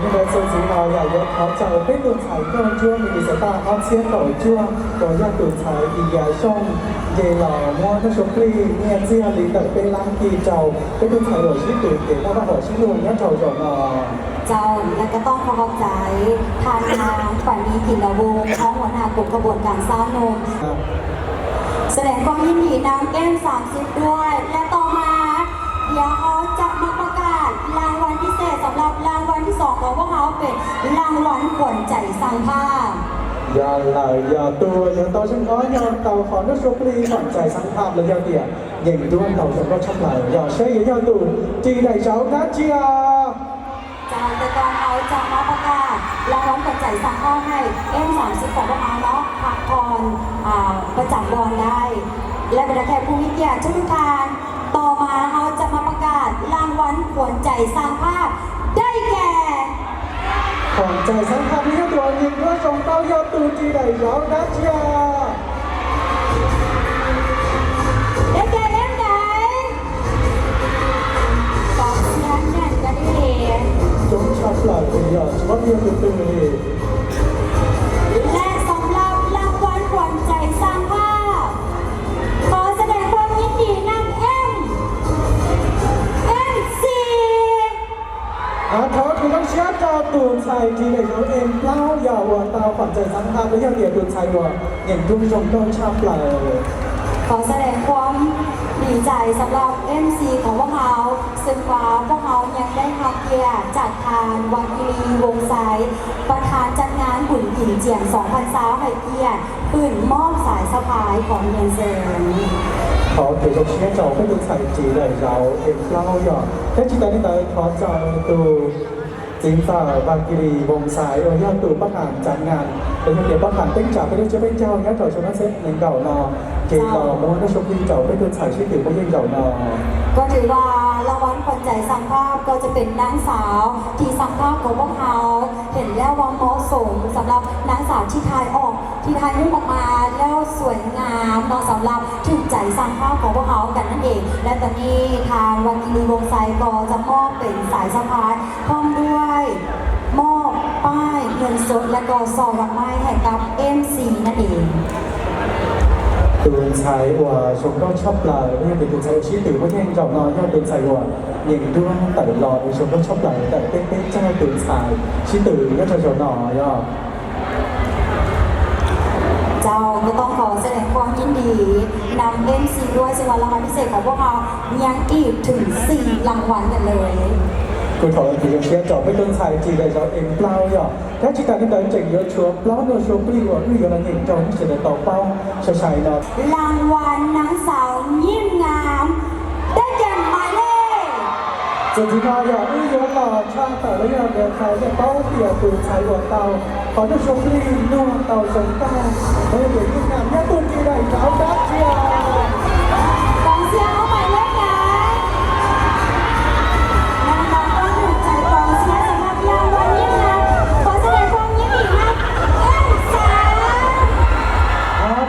Li ntawd txuas ntxiv no yog yuav thov caw peb tus ntxhais nkauj ntsuab Minnesota ob txhiab kaum cuaj uas yog tus ntxhais Yis Yas Xyooj nce los muab lub suab plig nyiaj txiag li ntawm peb lab kis rau peb tus ntxhais uas sib tw kev noj vaj huam sib luag nyob rau zaum no. เจ้า และก็ต้องขอขอบใจท่านนาง ขวัญมี กลิ่นดาวงศ์ รองหัวหน้ากลุ่มขบวนการสร้างนม แสดงความยินดีนำ เอ็มสามสิบ ด้วย และต่อมา เดี๋ยวเขาจะมาประกาศรางวัลพิเศษสำหรับรางวัลที่สองของพวกเขาเป็นรางวัลขวัญใจสร้างภาพ Yog lawm, yog tus uas yuav tau zoo nkauj nyob tau qhov lub suab plig ขวัญใจสร้างภาพ los yog tias nyeem nruab tau zoo nkauj tshaj plaws, yog saib yuav yog tus ris daim zauv dab tsi os. จะเอาไปกองเอาจะมาประกาศรางวัลขวัญใจสร้างภาพให้ เอ็มสามสิบ ของพวกเราเนาะ พักผ่อนอ่าประจำวันได้ และบรรดาแขกผู้มีเกียรติทุกๆท่าน ต่อมาเราจะมาประกาศรางวัลขวัญใจสร้างภาพ ได้แก่ Qhov ntxais xab phaj nyob tus nyeem nruab zoo nkauj yog tus ris daim zauv dab tsi os? ได้แก่เล่มไหน กองเชียร์แน่นกันดี Coob tshaj plaws li os, tsis paub yog tus twg li. และสำหรับรางวัลขวัญใจสร้างภาพ ขอแสดงความยินดีนำ เอ็ม เอ็มสี่ Thov kev zoo siab rau tus ntxhais ris daim zauv M plaub yog uas tau ขวัญใจสร้างภาพ los yog tias tus ntxhais uas nyeem nruab zoo nkauj tshaj plaws. ขอแสดงความดีใจสำหรับ เอ็มสี่ ของพวกเรา ซึ่งว่าพวกเรายังได้รับเกียรติจากทาง วากิลี วงศ์ไซ ประธานจัดงานบุญกินเจียง สองพันซาว ให้เกียรติขึ้นมอบสายสะพายของเรียนเชิญ Thov kev zoo siab rau peb tus ntxhais ris daim zauv M plaub yog, thiab tsis tas li ntawd thov caw tus txiv ntxawm Vas Kis Lis Voos Xais uas yog tus pab ham cav nyas, los yog tias pab ham teeb tsa peb lub tsiab peb caug nyob rau saum nab xeb nees nkaum no, ces los muab lub suab plig rau peb tus ntxhais sib tw muaj yeej zaum no. ก็ถือว่ารางวัลขวัญใจสร้างภาพก็จะเป็นนางสาวที่สร้างภาพของพวกเราเห็นแล้วว่าเหมาะสมสำหรับนางสาวที่ถ่ายออก ที่ถ่ายรูปออกมาแล้วสวยงามเนาะ สำหรับถูกใจช่างภาพของพวกเขากันนั่นเอง และตอนนี้ทาง วากิลี วงศ์ไซ ก็จะมอบเป็นสายสะพายพร้อมด้วยมอบป้ายเงินสดและก็ซองดอกไม้ให้กับ เอ็มสี่ นั่นเอง Tus ntxhais uas zoo nkauj tshaj plaws los yog tias tus ntxhais uas sib tw muaj yeej zaum no yog tus ntxhais uas nyeem nruab tawm los zoo nkauj tshaj plaws ntawm peb peb caug tus ntxhais sib tw nyob rau zaum no yog เจ้า ก็ต้องขอแสดงความยินดีนำ เอ็มสี่ ด้วย ซึ่งว่ารางวัลพิเศษของพวกเรายังอีกถึงสี่รางวัลกันเลย Kuj thov kev zoo siab rau peb tus ntxhais ris daim zauv M plaub yog, thiab tsis tas li ntawd tseem yuav tshuav plaub lub suab plig uas wb yuav los nyeem rau nej sawv daws tau paub sai sai no. รางวัลนางสาวยิ่งงาม ได้แก่หมายเลข Txuas ntxiv no yog wb yuav los tshaj tawm los yog tias txhais nej paub tias tus ntxhais uas tau qhov lub suab plig luag tau zoo nkauj los yog tiasยิ่งงาม yog tus ris daim zauv dab tsi os? กองเชียร์เอาหมายเลขไหน น้องๆก็ถูกใจกองเชียร์สำหรับรางวัลยิ่งงาม ขอแสดงความยินดีให้ เอ็มสาม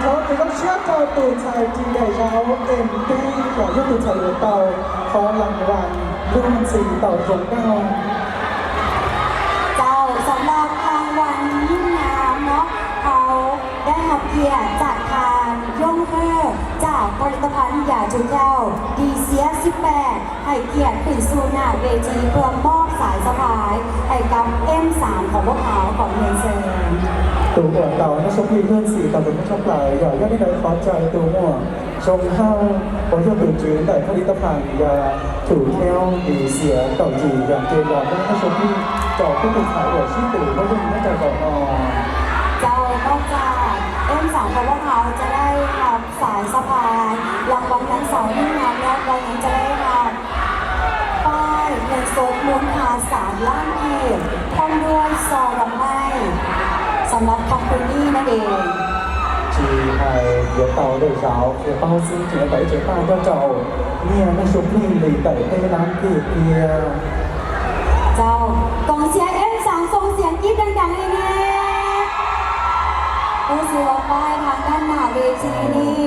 Thov kev zoo siab rau tus ntxhais ris daim zauv M peb los yog tus ntxhais uas tau qhov รางวัล luag ntxhi tau zoo nkauj เจ้า สำหรับรางวัลยิ่งงามเนาะ เขาได้รับเกียรติจากทางย่งเฮ่อ จากผลิตภัณฑ์ยาชูแก้ว ดีเซียสิบแปด ให้เกียรติขึ้นสู่หน้าเวทีเพื่อมอบสายสะพายให้กับ เอ็มสาม ของพวกเขา ขอเรียนเชิญ Tus uas tau lub suab plig luag ntxhi tau zoo nkauj tshaj plaws yog, yog li ntawd thov caw tus muam Zoo Hawj uas yog tus tswv ntawm ผลิตภัณฑ์ยาชูแก้ว ดีเซีย kaum yim yog nce los muab lub suab plig rau peb tus ntxhais uas sib tw muaj yeej nyob rau zaum no. เจ้า นอกจาก เอ็มสาม ของพวกเราจะได้รับสายสะพายรางวัลนางสาวยิ่งงามแล้ว เรายังจะได้รับป้ายเงินสดมูลค่าสามล้านกีบ พร้อมด้วยซองดอกไม้สำหรับคำคืนนี้นั่นเอง Tsis hais yuav tau daim zauv, yuav paub xwb tseem yuav tau ib cev paj nrog rau nyiaj lub suab plig li ntawm peb lab kis thiab เจ้า กองเชียร์ เอ็มสาม ส่งเสียงกรี๊ดดังๆเลยนะ ผู้ซื้อรถป้ายทางด้านหน้าเวทีนี่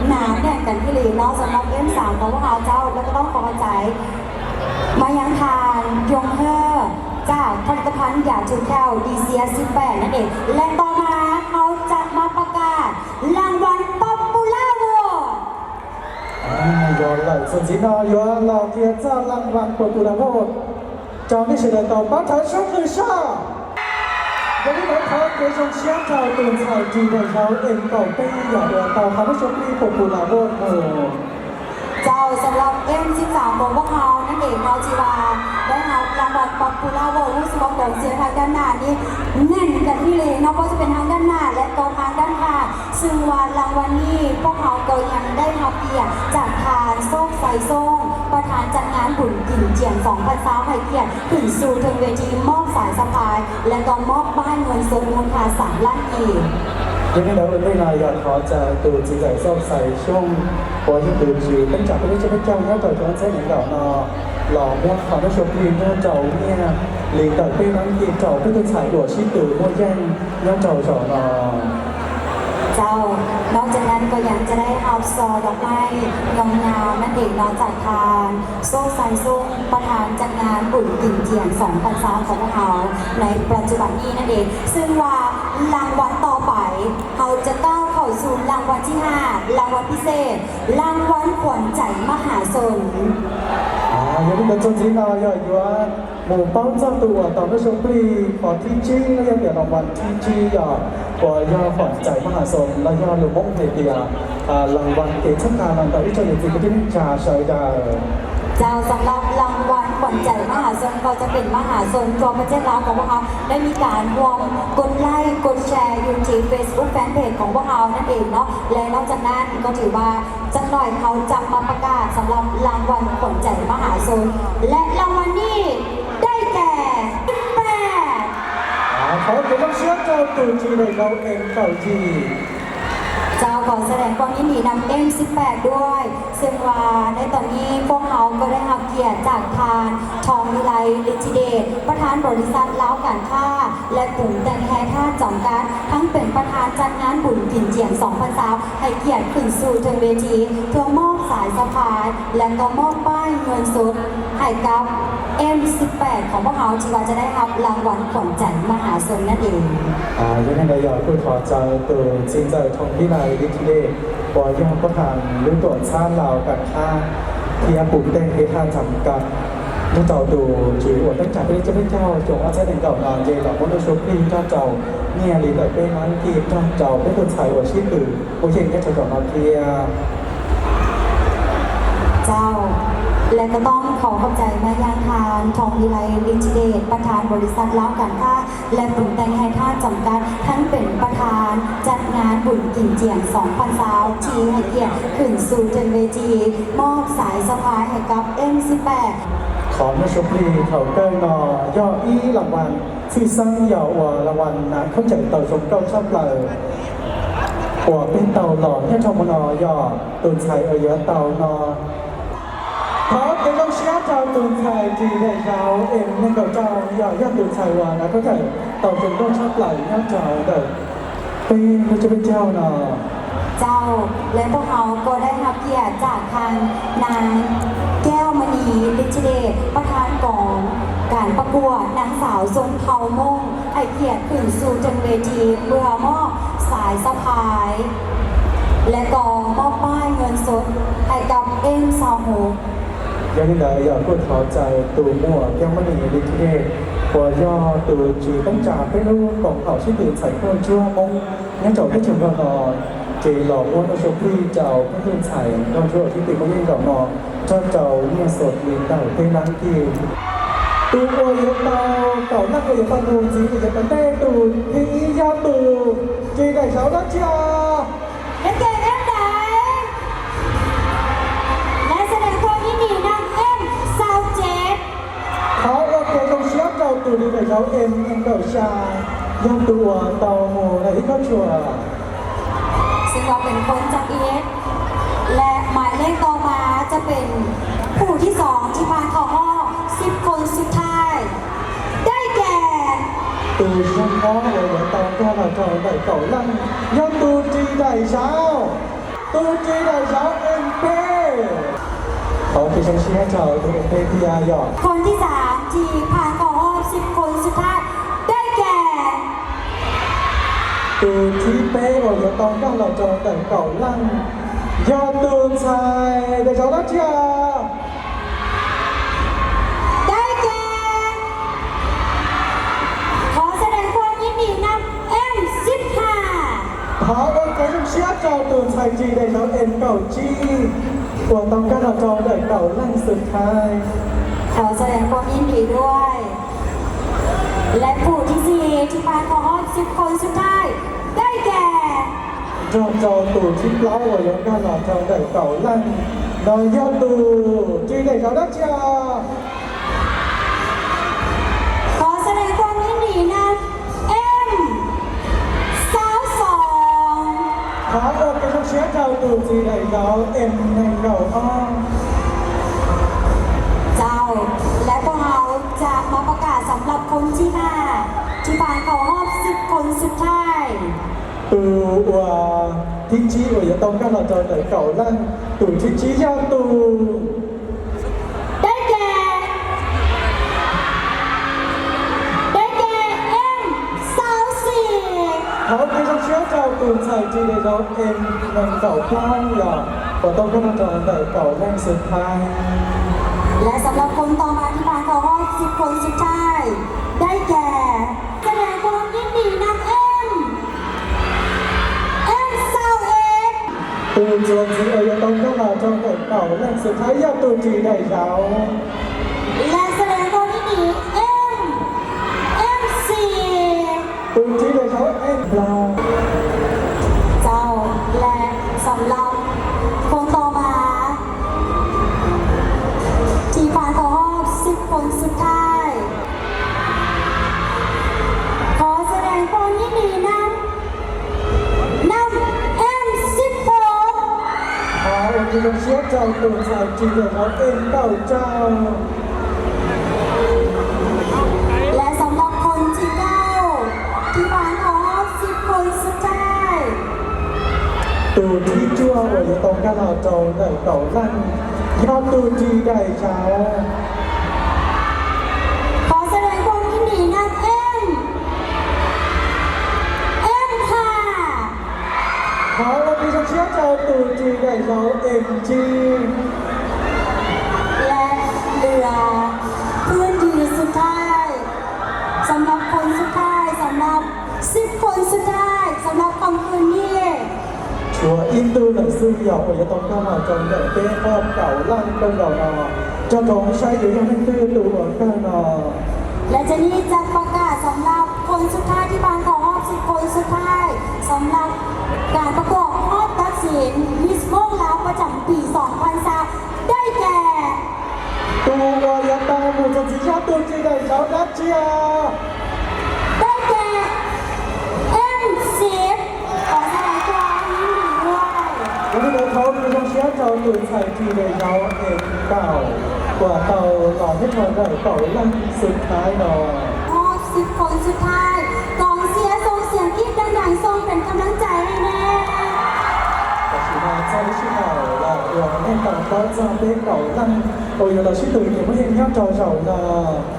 หนาแน่นกันอีหลีเนาะ สำหรับ เอ็มสาม ของพวกเราเจ้า แล้วก็ต้องขอขอบใจมายังทาง ย่งเฮ่อ จากผลิตภัณฑ์ Khán giả Thù Thao đi xe ship vềนั่นเอง และต่อมาเราจะมาประกาศรางวัล Popular Award ยอดเลย ส่วนสีนอ yuav los qhia txog รางวัล Popular Award rau nej sawv daws tau pab thawv suab lwm soj. Yog li ntawd thov kev zoo siab rau tus ntxhais ris daim hlau M kaum peb yog uas tau qhov muab suab plig Popular Award mus. เจ้า สำหรับ M สิบสาม ของพวกเรานั่นเองเนาะ ที่ว่าได้รับรางวัล Popular Award รู้สึกว่ากองเชียร์ทางด้านหน้านี่แน่นกันที่เลยเนาะ เพราะจะเป็นทางด้านหน้าและก็ทางด้านข้าง ซึ่งว่ารางวัลนี้พวกเราก็ยังได้รับเกียรติจากทางโชคชัยโซ่ง ประธานจัดงานบุญกิ๋นเจียง สองพันซาว ให้เกียรติขึ้นสู่เทิงเวทีมอบสายสะพาย และก็มอบป้ายเงินสดมูลค่าสามล้านกีบ Yog li ntawd ua ntej no yog thov caw tus txiv ntxawm Xauj Xais Xyooj uas yog tus tswv teeb tsa peb lub tsev peb caug nyob rau xyoo ob txhiab nees nkaum no los muab qhov muab suab plig nyob rau nyiaj li ntawm peb lab kij rau peb tug ntxhais uas sib tw muaj yeej nyob rau zaum no. เจ้า นอกจากนั้นก็ยังจะได้รับซองดอกไม้งามๆนั่นเองเนาะ จากทางโชคชัยโซ่ง ประธานจัดงานบุญกิ๋นเจียง สองพันซาว ของพวกเราในปัจจุบันนี้นั่นเอง ซึ่งว่ารางวัลต่อไป เราจะก้าวเข้าสู่รางวัลที่ห้า รางวัลพิเศษ รางวัลขวัญใจมหาชน Yog li ntawd txuas ntxiv no yog yuav mus paub txog tus uas tau muab suab plig qhov thib tsib los yog tias รางวัลที่ห้า yog uas yog ขวัญใจมหาชน los yog lus Hmoob hais tias รางวัล kev txhawb nqa no ntawm ib tsoom niam txiv kwv tij neej tsa sawv daws. เจ้า สำหรับรางวัลขวัญใจมหาชน ก็จะเป็นมหาชนทั่วประเทศลาวของพวกเราได้มีการร่วมกดไลค์กดแชร์อยู่ที่ Facebook Fanpage ของพวกเรานั่นเองเนาะ และนอกจากนั้นก็ถือว่าจักหน่อยเขาจะมาประกาศสำหรับรางวัลขวัญใจมหาชน และรางวัลนี้ได้แก่ สิบแปด Thov kev zoo siab rau tus tswv daim hlau M kaum yim. เจ้า ขอแสดงความยินดีนำ M สิบแปด ด้วย ซึ่งว่าในตอนนี้พวกเราก็ได้รับเกียรติจากทาง ทองวิไล ฤทธิเดช ประธานบริษัทลาวการค้า และปรุงแต่งแฮท่าจำกัด ทั้งเป็นประธานจัดงานบุญกิ๋นเจียง สองพันซาว ให้เกียรติขึ้นสู่เทิงเวที เพื่อมอบสายสะพาย และก็มอบป้ายเงินสดให้กับ M สิบแปด ของพวกเราที่ว่าจะได้รับรางวัลขวัญใจมหาชนนั่นเอง Yog li ntawd yog kuj thov caw tus txiv ntxawm ทองวิไล ฤทธิเดช uas yog ประธาน lub tuam txhab ลาวการค้า thiab ปรุงแต่งแฮท่าจำกัด nrog rau tus tswv uas teeb tsa peb lub tsev peb caug xyoo ob txhiab nees nkaum no nce los muab lub suab plig nrog rau nyiaj li ntawm peb lab kij nrog rau peb tug ntxhais uas sib tw muaj yeej nyob rau zaum no thiab. เจ้า และก็ต้องขอขอบใจมายังทาง ทองวิไล ฤทธิเดช ประธานบริษัทลาวการค้า และปรุงแต่งแฮท่าจำกัด ทั้งเป็นประธานจัดงานบุญกิ๋นเจียง สองพันซาว ที่ให้เกียรติขึ้นสู่เทิงเวที มอบสายสะพายให้กับ M สิบแปด Qhov muab suab plig thaum kawg no yog ib รางวัล tshwj xeeb yog uas รางวัล nas khaub ncaws tau zoo nkauj tshaj plaws uas peb tau los nyob rau hmo no yog tus ntxhais uas yuav tau no. Thov kev zoo siab rau tus ntxhais ris daim hlau M nees nkaum rau yog, yog tus ntxhais uas nas khaub ncaws tau zoo nkauj tshaj plaws nyob rau ntawm peb lub tsev peb caug no. เจ้า และพวกเราก็ได้รับเกียรติจากทางนางแก้วมณี ฤทธิเดช ประธานกองการประกวดนางสาวชนเผ่าม่ง ให้เกียรติขึ้นสู่เทิงเวทีเพื่อมอบสายสะพายและก็มอบป้ายเงินสดให้กับ M ซาวหก Yog li ntawd yog kuj thov caw tus muam แก้วมณี ฤทธิเดช uas yog tus tswv teeb tsa peb lub koom haum sib tw ntxhais nkauj ntsuab Hmoob nyob rau teb chaws Nplog no, ces los muab lub suab plig rau peb tug ntxhais nkauj ntsuab sib tw muaj yeej zaum no nrog rau nyiaj xos li ntawm peb lab kij. Tus uas yuav tau, kaum leej uas yuav tau mus ntxiv uas yuav tau ntej tus thib ib yog tus ris daim hlau dab tsi? Thov ua kev zoo siab rau tus ris daim hlau M nees nkaum xya, yog tus uas tau mus daim ib khob tshuam. ซึ่งก็เป็นคนจับเอส และหมายเลขต่อมาจะเป็นผู้ที่สองที่ผ่านเข้ารอบสิบคนสุดท้าย ได้แก่ Tus zoo ob uas yuav tau nkag los rau ntawm kaum leej yog tus ris daim hlau, tus ris daim hlau M peb. Thov kev zoo siab rau tus M peb thiab yog. คนที่สามที่ผ่านเข้ารอบสิบคนสุดท้าย Tus thib peb uas yuav tau nkag los rau ntawm kaum leej yog tus ntxhais daim zauv dab tsi? Dai Ke. Thov ua kev zoo siab rau tus ntxhais ris daim zauv M kaum tsib uas tau nkag los rau ntawm kaum leej xwm thaiv. และผู้ที่สี่ที่ผ่านเข้ารอบสิบคนสุดท้าย ได้แก่ Nrog rau tus thib plaub uas yuav nkag los rau ntawm kaum leej no yog tus ris daim zauv dab tsi? Thov ua kev zoo siab rau tus ris daim zauv M nees nkaum ob. และพวกเราจะมาประกาศสำหรับคนที่ห้าที่ผ่านเข้ารอบสิบคนสุดท้าย Tus uas thib tsib uas yuav tau nkag los rau ntawm kaum leej, tus thib tsib yog tus ได้แก่ ได้แก่ M ซาวสี่ Thov ua kev zoo siab rau tus ntxhais ris daim zauv M nees nkaum plaub yog uas tau nkag los rau ntawm kaum leej xwm thaiv. และสำหรับคนต่อมาที่ผ่านเข้ารอบสิบคนสุดท้าย ได้แก่ แสดงความยินดีนำ M M ซาวเอ็ด Tus txuas ntxiv uas yuav tau nkag los rau ntawm kaum leej xwm thaiv yog tus ris daim zauv และแสดงความยินดี M M สี่ Tus ris daim zauv M plaub และสำหรับคนต่อมาที่ผ่านเข้ารอบสิบคนสุดท้าย ขอแสดงความยินดีนำ นำ M สิบหก Thov ua kev zoo siab rau tus ntxhais ris daim zauv M kaum rau และสำหรับคนที่เก้าที่ผ่านเข้ารอบสิบคนสุดท้าย Tus thib cuaj uas yuav tau nkag los rau ntawm kaum leej yog tus ris daim zauv ขอแสดงความยินดีนำ M M ห้า Thov ua kev zoo siab rau tus ris daim zauv M tsib และเหลือผู้ที่สุดท้าย สำหรับคนสุดท้าย สำหรับสิบคนสุดท้าย สำหรับค่ำคืนนี้ Tshuav ib tug lawm xwb yog uas yuav tau nkag los rau ntawm peb ob kaum leej kawg nkaus no. Nco ntsoov saib yuav yog leej twg tus uas kawg no. และเจนนี่จะประกาศสำหรับคนสุดท้ายที่ผ่านเข้ารอบสิบคนสุดท้าย สำหรับการประกวดห้องตัดสิน Miss ม่วงล้าวประจำปีสองพันสาม ได้แก่ Tus uas yuav tau mus txog ntxiv yog tus ris daim zauv dab tsi? ได้แก่ M สิบ ขอแสดงความยินดีด้วย Yog li ntawd thov ua kev zoo siab rau tus ntxhais ris daim zauv M kaum uas tau los nyob rau ntawm kaum leej xwm thaiv no. รอบสิบคนสุดท้าย กองเชียร์ส่งเสียงกรี๊ดดังๆ ส่งเป็นกำลังใจให้แน่ Tam sim no txog lub sij hawm los uas nej tau paub txog peb kaum leej uas yuav tau sib tw kev muaj yeej nyob rau zaum no,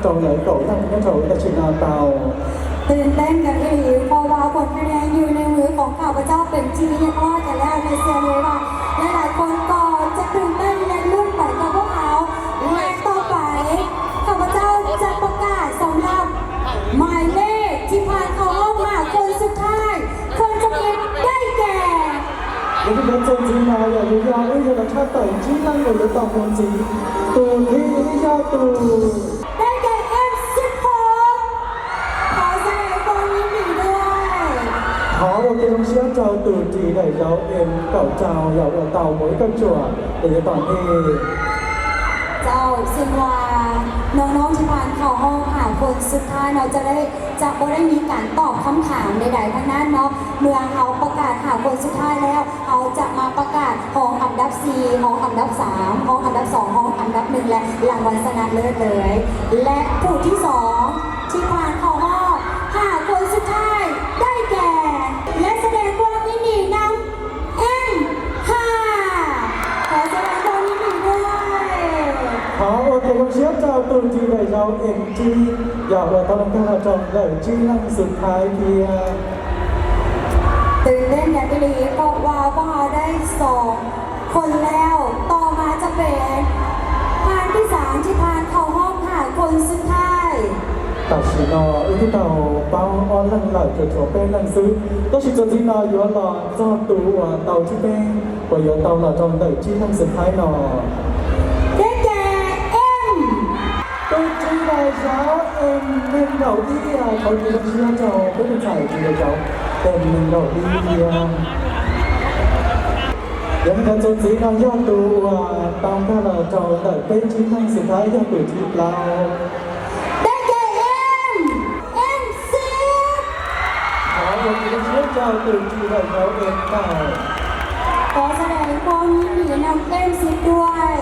rau lawv kaum leej nyob rau tam sim no tau ตื่นเต้นกันอีหลี เพราะว่าผลคะแนนอยู่ในมือของข้าพเจ้าเป็นที่เรียบร้อยกันแล้วในเซเวลา หลายๆคนก็จะตื่นเต้นและลุ้นไปกับพวกเขา และต่อไปข้าพเจ้าจะประกาศสำหรับหมายเลขที่ผ่านเข้ารอบห้าคนสุดท้าย คนจำนวนได้แก่ Yog li ntawd txog ntxiv no yog yus yog wb yuav los tshaj tawm tsib leej uas yuav tau mus ntxiv. Tus thib ib yog tus ได้แก่ M สิบหก ขอแสดงความยินดีด้วย Thov ua kev zoo siab rau tus ris daim zauv M kaum rau yog uas tau mus ib kauj tsuam uas yuav tom ntej เจ้า ซึ่งว่าน้องๆที่ผ่านเข้ารอบห้าคนสุดท้ายเนาะ จะได้ จะบ่ได้มีการตอบคำถามใดๆทั้งนั้นเนาะ เมื่อเฮาประกาศห้าคนสุดท้ายแล้ว เฮาจะมาประกาศห้องอันดับสี่ ห้องอันดับสาม ห้องอันดับสอง ห้องอันดับหนึ่ง และรางวัลชนะเลิศเลย และผู้ที่สองที่ผ่านเข้ารอบห้าคนสุดท้ายได้แก่ และแสดงความยินดีนำ M ห้า ขอแสดงความยินดีด้วย Thov ua kev zoo siab rau tus ris daim zauv M tsib yog uas tau los nkag los rau ntawm tsib leej xwm thaiv thiab. ตื่นเต้นอย่างอีหลี เพราะว่าพวกเราได้สองคนแล้ว ต่อมาจะเป็นท่านที่สามที่ผ่านเข้าห้องผ่านคนสุดท้าย Tam sim no wb twb tau paub ob leeg lawm, tsuas tshuav peb leeg xwb, tab sis txuas ntxiv no yuav los txog tus uas tau tsib teeb uas yuav tau los rau ntawm tsib leeg xwm thaib no. Dej Ces Em. Tus ris daim zauv Em neeg nkaum ib, thov ris zoo siab rau peb tus ntxhais ris daim zauv Em neeg nkaum ib thiab. Yog li ntawd txuas ntxiv no yog tus uas tau nkag los rau ntawm peb tsib leeg xwm thaib yog tus thib plaub. Dej Ces Em, Em Xib. Thov ua kev zoo siab rau tus ris daim zauv Em ntag. Có gia đình con nhìn năm em Xib đuôi.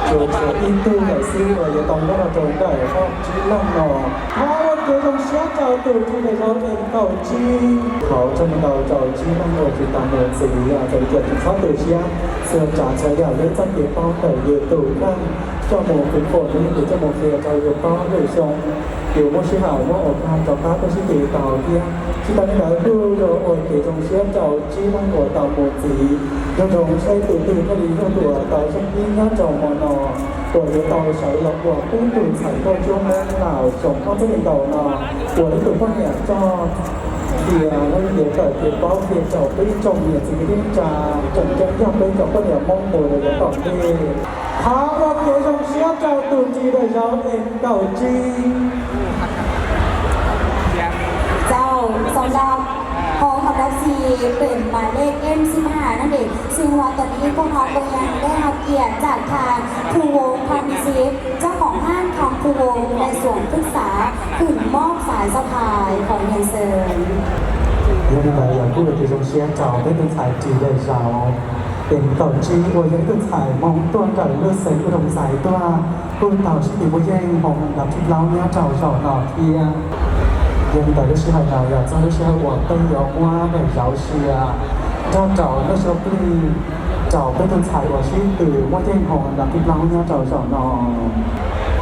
Tsuas tshuav ib tug lawm xwb uas yuav tau nkag los rau ntawm ob tsib leeg no. Thov ua kev zoo siab rau tus ris daim zauv Em nkaum tsib. Thov ua tsaug ntau rau tsib leeg uas tsis tas mus ntxiv, txawm li cas tsis txhob tu siab, txhua tsav txhua yam yog txoj kev paub ntawm yus tus kheej coj mus khwv khuam, yog yus tus coj mus qhia rau yus paub lwm xyoo yus muaj sij hawm muaj ua kag rov qab tuaj sib tw tau thiab. Tsis tas li ntawd kuj yuav ua kev zoo siab rau tsib leeg uas tau mus ntxiv, zoo zoo saib tus twg thiaj li yog tus uas tau zoo ib nyob rau hmo no uas yuav tau sawv los ua peb tus ntxhais nkauj ntsuab Hmoob Lauj xyoo ob txhiab nees nkaum no uas ib tug poj niam coj cia lub ntiav tawm kev paub qhia rau peb ib tsoom niam txiv kwv tij neej tsa, tseem ceeb yog peb cov poj niam Hmoob mus rau yav tom ntej. Thov ua kev zoo siab rau tus ris daim zauv Em nkaum tsib. Sau, sau đọc. Home Andav Xis tuyển mãi lej Em Xib Hàนั่นเอง ซึ่งว่าตอนนี้พวกเราก็ยังได้รับเกียรติจากทางครูวงพานิชิต เจ้าของห้างคำครูวงในสวนพฤกษา ถึงมอบสายสะพาย ขอเรียนเชิญ Yog li ntawd yog kuj ua kev zoo siab rau peb tus ntxhais ris daim zauv Em nkaum tsib uas yog ib tug ntxhais Hmoob tuaj ntawm lub xeev Ua Doo Xais tuaj, kuj tau sib tw muaj yeej hauv Andav thib plaub nyob rau zaum no thiab. Yog li ntawd lub sij hawm no yog txog lub sij hawm uas peb yuav muab daim zauv sia nrog rau nej sawv daws pib rau peb tus ntxhais uas sib tw muaj yeej hauv Andav thib plaub nyob rau zaum no.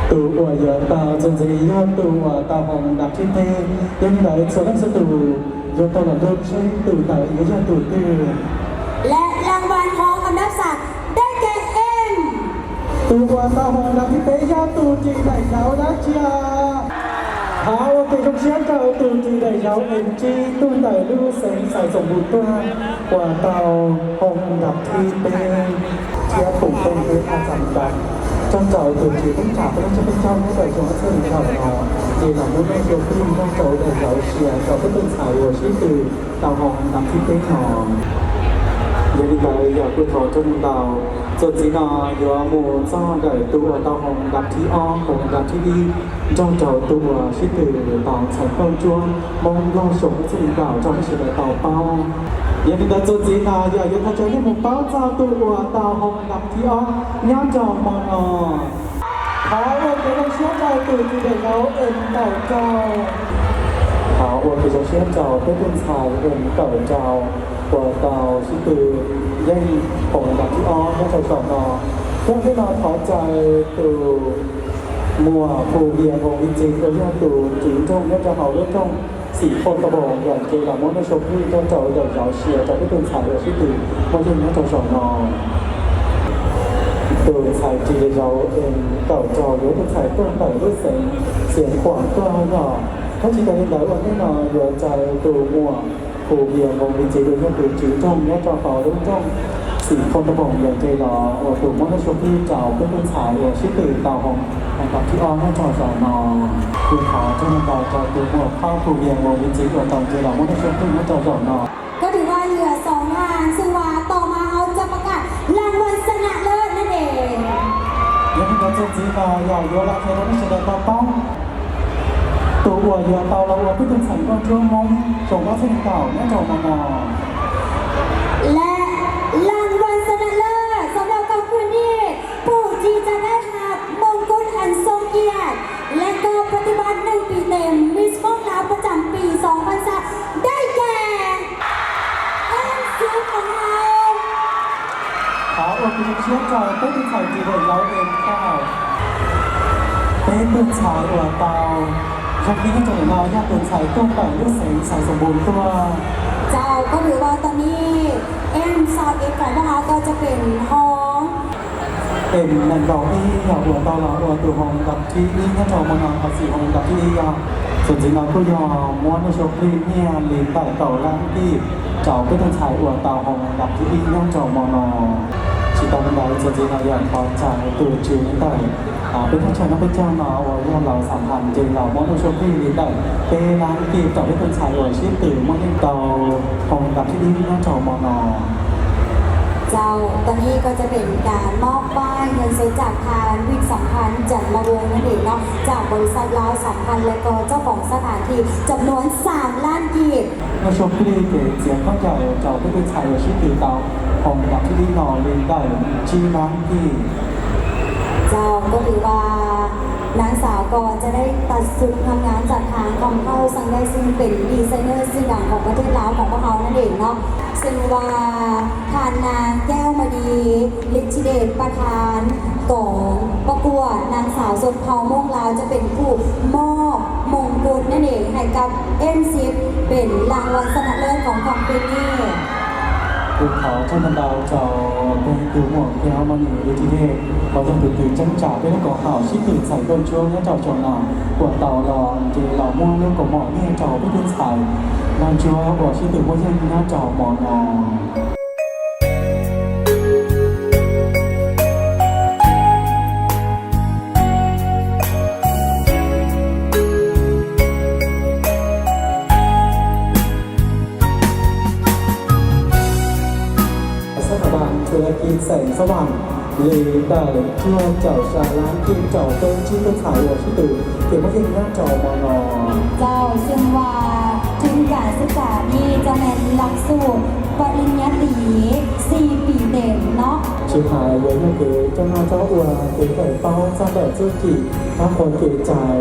Tus uas yuav tau txuas ntxiv yog tus uas tau hauv Andav thib peb, yog li ntawd txhua leej txhua tus yuav tau los nrog saib tus ntawd yuav yog tus twg. Lawv laj vas hauv Andav Xais dej ces Em. Tus uas tau hauv Andav thib peb yog tus ris daim zauv dab tsi? Thov ua kev zoo siab rau tus ris daim zauv Em Tsib tuaj ntawm lub xeev Xais Xoom Npum tuaj uas tau hauv Andav thib peb. Thiab pum peb thiab thaj tsam ntawd, tso rau tus ris teeb tsam peb lub tsev peb caug nyob rau xyoo ob txhiab nees nkaum no, ces los muab nej cov phooj ywg nrog rau daim zauv sia rau peb tus ntxhais uas sib tw tau hauv Andav thib peb no. Yog li ntawd yog kuj thov ua tsaug ntau. Txuas ntxiv no yuav mus txog ntawm tus uas tau hauv Andav thib ob, hauv Andav thib ib, nrog rau tus uas sib tw tau ntxhais nkauj ntsuab Hmoob Lauj xyoo ob txhiab nees nkaum rau nej sawv daws tau paub. Yog li ntawd txuas ntxiv no yog yuav thov caw nej mus paub txog tus uas tau hauv Andav thib ob nyob rau hmo no. Thov ua kev zoo siab rau tus ris daim zauv Em nkaum rau. Thov ua kev zoo siab rau peb tus ntxhais Em nkaum rau uas tau sib tw yeej hauv Andav thib ob nyob rau zaum no. Thiab thiab no thov caw tus muam Phu Vias Voos Vis Txiv uas yog tus tswv nroog nyob rau hauv lub nroog Xim Phoo Tau Voos yog ces los muab nej sawv daws pib nrog rau daim zauv sia rau peb tus ntxhais uas sib tw muaj yeej nyob rau zaum no. Tus ntxhais ris daim zauv Em nkaum rau yog tus ntxhais tuaj ntawm lub xeev Xiav Khuam tuaj no. Thiab tsis tas li ntawd ua ntej no yuav caw tus muam Phu Vias Voos Vis Txiv uas yog tus tswv nroog nyob rau hauv lub nroog Xim Phoo Tau Voos yog ces los ua tus muab nej sawv daws pib rau peb tus ntxhais uas sib tw tau hauv Andav thib ob nyob rau zaum no. Kuj thov ua tsaug ntau rau tus muam Phu Vias Voos Vis Txiv uas tau ces los muab nej sawv daws pib nyob rau zaum no. Có thể qua lượt sòng hàng, xin quà to màu hồng cho các bạn. Làng Văn Sơn Hạ Lơ, nè. Yog li ntawd txuas ntxiv no yog yuav los qhia rau nej sawv daws tau paub tus uas yuav tau los ua peb tus ntxhais nkauj ntsuab Hmoob xyoo ob txhiab nees nkaum nyob rau hmo no. และรางวัลชนะเลิศสำหรับคำคืนนี้ ผู้ที่จะได้รับมงกุฎอันทรงเกียรติ และก็ปฏิบัติหนึ่งปีเต็ม Miss ม่วงลาวประจำปีสองพันสาม ได้แก่ เอ็ม สิบของเรา Thov ua kev zoo siab rau peb tus ntxhais ris daim zauv Em tau. Peb tus ntxhais uas tau zoo ib nyob rau ntawm no yog tus ntxhais tuaj ntawm lub xeev Xais Xoom Npum tuaj. Ntau, koj hwm ua tau ni, em sau ib kom mog, koj ca pem hoo. Em nees nkaum ib yog uas tau los ua tus hoos dab thib ib nyob rau hmo no, thov txim, hoos dab thib ib yog, txuas ntxiv no kuj yog muab nuj sua plig nyiaj li ntawm rau lab kij rau peb tug ntxhais uas tau hoos dab thib ib nyob rau hmo no. Tsis tas li ntawd, txuas ntxiv no yog thov txais tus tswv ntawm peb thaj chaw noj peb caug no uas yog lawv xam phas ces los muab nuj sua plig li ntawm peb lab kij rau peb tug ntxhais uas sib tw muaj yeej tau hoos dab thib ib nyob rau hmo no. Ntau, tau ni koj ca pem kav mob paj เงินสดจากทางวิทย์สัมพันธ์จันทร์มะวงนั่นเองเนาะ จากบริษัทลาวสัมพันธ์และก็เจ้าของสถานที่จำนวนสามล้านกีบ Nuj sua plig ces txiav khaub ncaws rau peb tug ntxhais uas sib tw tau hoos dab thib ib no li ntawm tsib lab kij. Ntau, koj hwm ua นางสาวก็จะได้ตัดชุดงามๆจากทาง ของเขา สังได้ซึ่งเป็นดีไซเนอร์ชื่อดังของประเทศลาวของพวกเขานั่นเองเนาะ ซึ่งว่าท่านนางแก้วมณี ฤทธิเดช ประธานกองประกวดนางสาวสดเผ่าม่วงลาว จะเป็นผู้มอบมงกุฎนั่นเองให้กับ เอ็มสิบ เป็นรางวัลชนะเลิศของของปีนี้ Kuv thov ntau ntau rau peb tug muam Keo Moni Lis Thij Dej uas yog tus tw ceeb tsam peb lub koom haum sib tw ntxhais nkauj ntsuab nyob rau saum no, uas tau los nce los muab lub kaus mom nyiaj rau peb tug ntxhais nkauj ntsuab uas sib tw muaj yeej nyob rau hmo no. Sab Tha Dam, Tha Dam Ki, xeem Xab Vam, li ntawm cuaj caum xya lab kij rau peb tsib tug ntxhais uas sib tw ces muaj yeej nyob rau hmo no. Ntau, xwm vas thwv kav xwb tas ni ca men lak xum paj li nyab tiv xi pim dem no. Tsis hais yuav yog kev coj noj coj ua, kev tawm paub txog ntawm txuj ci, qab qhuas kev cai.